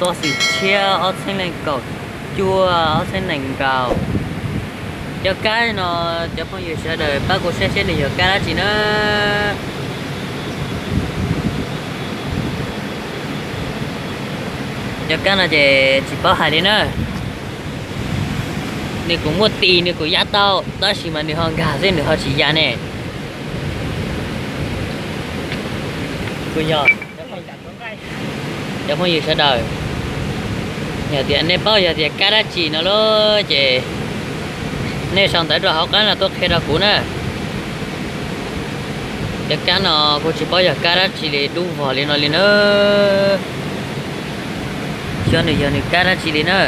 Xyoo xwm txheej ob txhiab leej kaum cuaj, ob txhiab nees nkaum. Cov kab no, cov phooj ywg sawv daws pab kuv saib seb nws yog kab dab tsi na. Cov kab no ces tsis paub hais li na. Nws kuj muaj tis, nws kuj ya tau, tab sis mas nws ho nkag xwb, nws ho tsis ya ne. Kuj yog, cov phooj ywg sawv daws, yog tias nej paub yog tias kab dab tsi no lawm ces nej sau ntawv rau hauv qab no tuaj qhia rau kuv na. Cov kab no kuv tsis paub yog kab dab tsi li, dub vog li no li na. Xyov nws yog nws kab dab tsi li na.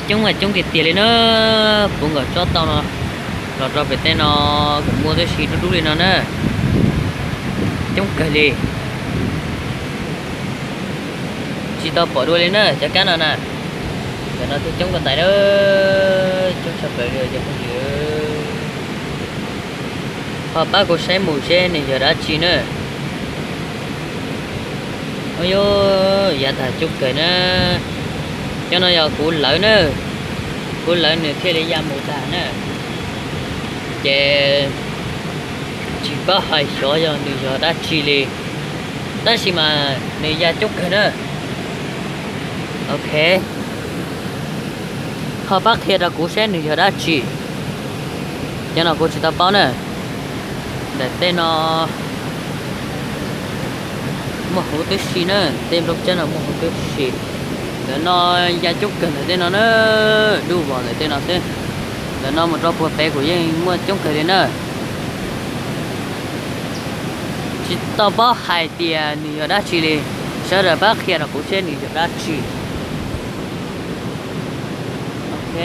Coob mas coob tiag tiag li na. Puv nkaus tsob tau no los rau pem tej no kuj muaj tib si dub dub li no na. Coob kawg li. Tsis tau pom dua li na cov kab no na. Cov no thiaj coob ko tais na. Coob tshaj plaws li cov phooj ywg. Ho pab kuv saib mus seb nws yog dab tsi na. Ua yog, yav tag coob kawg na. Cov no yog kuv lawv na. Kuv lawv nws thiaj li ya mus tag na. Ces tsis paub hais xyov yog nws yog dab tsi li, tab sis mas nws ya coob kawg na. Ok, ho pab qhia rau kuv seb nws yog dab tsi. Cov no kuv tsis tau paub na. Ntawm tej no muaj huv tib si na, tej nplooj tsawb no muaj huv tib si. Ntawm no ya coob kawg ntawm tej no na, dub vog ntawm tej no xwb. Ntawm no mus rau puag pem kuj yeej muaj coob kawg li na. Tsis tau paub hais tias nws yog dab tsi li, sawv daws pab qhia rau kuv seb nws yog dab tsi. Ok,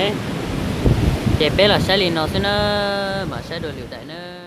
ces peb los saib li no xwb na, mam saib dua lwm daim na.